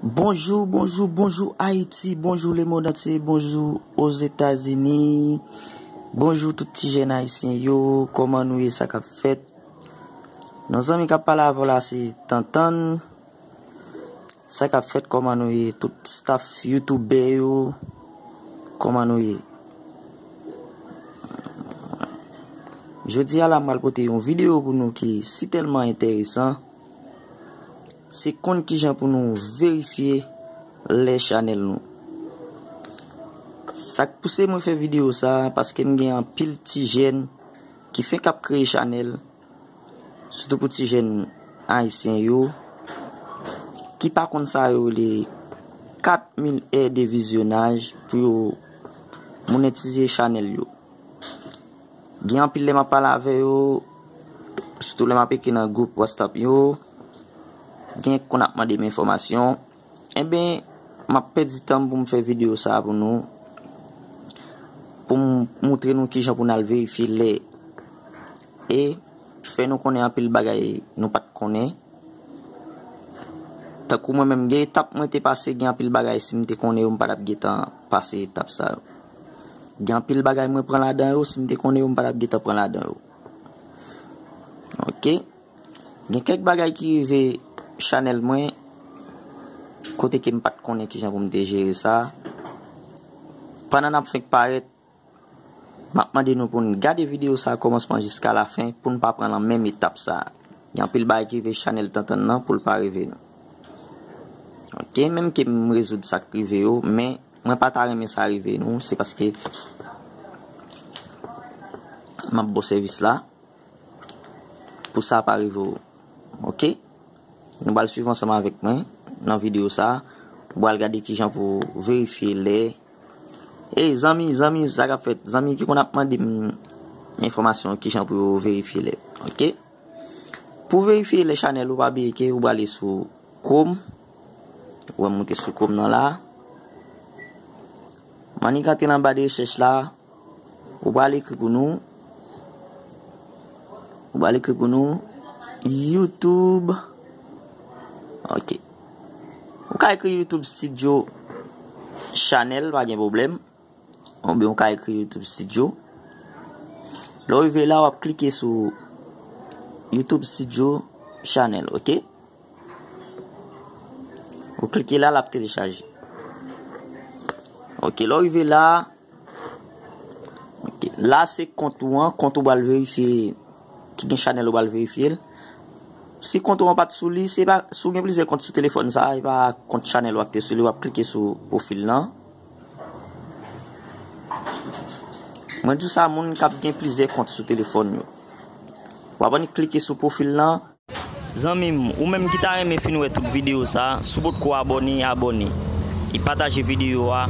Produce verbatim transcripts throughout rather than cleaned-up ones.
Bonjou, bonjou, bonjou Ayiti, bonjou lemonn antye, bonjou Ozetazini, bonjou tout ti jèn ayisyen yo, kòman nou ye, sa k ap fèt? Non, zanmi k ap pale avè w la se Tantann. Sa k ap fèt, kòman nou ye? Tout staff youtubè yo, kòman nou ye? Jodi a la, m pral pote yon videyo pou nou ki si tèlman enteresan. Se konn kijan pou nou verifye lè chanèl nou. Sa k pouse mwen fè videyo sa, paske m gen anpil ti jèn ki fenk ap kreye chanèl, sitou pou ti jèn ayisyen yo, ki pa konn sa yo rele kat mil è de vizyonaj pou yo monetize chanèl yo. Gen anpil lè m ap pale avè yo, sitou lè m ap ekri nan gwoup WhatsApp yo, gen konn ap mande m enfòmasyon. Enben, m ap pèdi tan m pou m fè videyo sa a pou nou, pou m moutre nou kijan pou n al verifye lè e fè nou konnen anpil bagay nou pa t konnen. Tankou mwen menm, gen etap mwen te pase, gen anpil bagay si m te konnen yo, m pa t ap gentan pase etap sa yo. Gen anpil bagay mwen pran ladan yo, si m te konnen yo, m pa t ap gentan pran ladan yo. Ok. Gen kèk bagay ki rive chanèl mwen, kote ke m pa t konnen kijan pou m te jere sa. Pandan n ap fenk parèt, m ap mande nou pou n gade videyo sa a kòmansman jiska lafen, pou n pa pran nan menm etap sa a. Gen anpil bagay ki rive chanèl Tantann nan pou l pa rive nou. Ok, menm ke m rezoud sa k rive yo, men mwen pa ta renmen sa rive nou, se paske m ap ba w sèvis la pou sa pa rive w. Ok? Nou pral swiv ansanm avèk mwen nan videyo sa a. Ou pral gade kijan pou verifye lè. Ey, zanmi, zanmi, sa k ap fèt? Zanmi ki konn ap mande m enfòmasyon kijan pou yo verifye lè. Ok? Pou verifye lè chanèl ou, pa bliye ke ou prale sou Chrome. Ou wè m moute sou Chrome nan la. M annik antre nan ba de rechèch la. Ou pral ekri pou nou. Ou pral ekri pou nou YouTube. Ok. Ou ka ekri YouTube Studio Channel, pa gen pwoblèm. Oubyen ou ka ekri YouTube Studio. Lè w rive la, w ap klike sou YouTube Studio Channel, ok? Ou klike la, l ap telechaje. Ok, lè w rive la, ok, la se kont ou an, kont ou pral verifye, ki gen chanèl ou pral verifye l. Si kont ou an pa t sou li, se pa, si w gen plizyè kont sou telefòn sa, e pa kont chanèl ou a ki te sou li, w ap klike sou pwofil lan. Mwen di w sa, moun k ap gen plizyè kont sou telefòn yo. W ap annik klike sou pwofil lan. Zanmi m, ou menm ki ta renmen fin wè tout videyo sa, si w potko abòne, abòne. E pataje videyo a.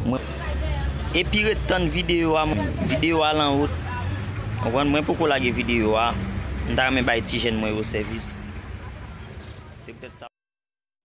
Mwen, epi ret tann videyo a, videyo a lan wout. Konprann? Mwen poko lage videyo a. M ta renmen bay ti jèn mwen yo sèvis. Se poutèt sa.